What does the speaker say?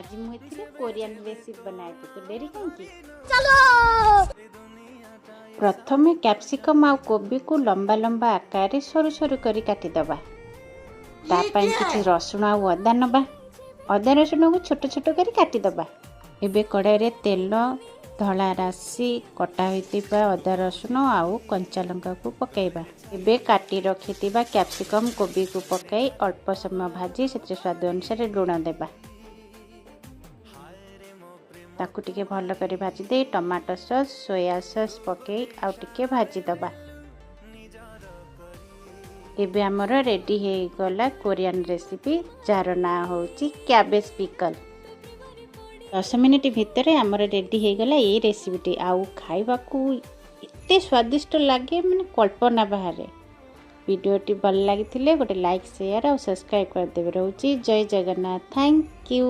ଆଜି ମୁଁ ଏଥିରେ କୋରିଆନ୍ ରେସିପି ବନାଇବି। ତ ଡେରି କାହିଁକି? ପ୍ରଥମେ କ୍ୟାପ୍ସିକମ୍ ଆଉ କୋବିକୁ ଲମ୍ବା ଲମ୍ବା ଆକାରରେ ସରୁ ସରୁ କରି କାଟିଦେବା। ତା ପାଇଁ କିଛି ରସୁଣ ଆଉ ଅଦା ନେବା। ଅଦା ରସୁଣକୁ ଛୋଟ ଛୋଟ କରି କାଟିଦେବା। ଏବେ କଡ଼ାଇରେ ତେଲ, ଧଳା ରାଶି, କଟା ହୋଇଥିବା ଅଦା ରସୁଣ ଆଉ କଞ୍ଚା ଲଙ୍କାକୁ ପକାଇବା। ଏବେ କାଟି ରଖିଥିବା କ୍ୟାପ୍ସିକମ୍, କୋବିକୁ ପକାଇ ଅଳ୍ପ ସମୟ ଭାଜି ସେଥିରେ ସ୍ୱାଦ ଅନୁସାରେ ଲୁଣ ଦେବା। ତାକୁ ଟିକେ ଭଲ କରି ଭାଜି ଦେଇ ଟମାଟୋ ସସ୍, ସୋୟା ସସ୍ ପକାଇ ଆଉ ଟିକେ ଭାଜିଦେବା। ଏବେ ଆମର ରେଡ଼ି ହେଇଗଲା କୋରିଆନ୍ ରେସିପି, ଯାହାର ନାଁ ହେଉଛି କ୍ୟାବେଜ୍ ପିକଲ୍। 10 ମିନିଟ୍ ଭିତରେ ଆମର ରେଡ଼ି ହେଇଗଲା ଏଇ ରେସିପିଟି। ଆଉ ଖାଇବାକୁ ଏତେ ସ୍ୱାଦିଷ୍ଟ ଲାଗେ, ମାନେ କଳ୍ପନା ବାହାରେ। ଭିଡ଼ିଓଟି ଭଲ ଲାଗିଥିଲେ ଗୋଟେ ଲାଇକ୍, ସେୟାର ଆଉ ସବସ୍କ୍ରାଇବ୍ କରିଦେବେ। ରହୁଛି, ଜୟ ଜଗନ୍ନାଥ, thank you.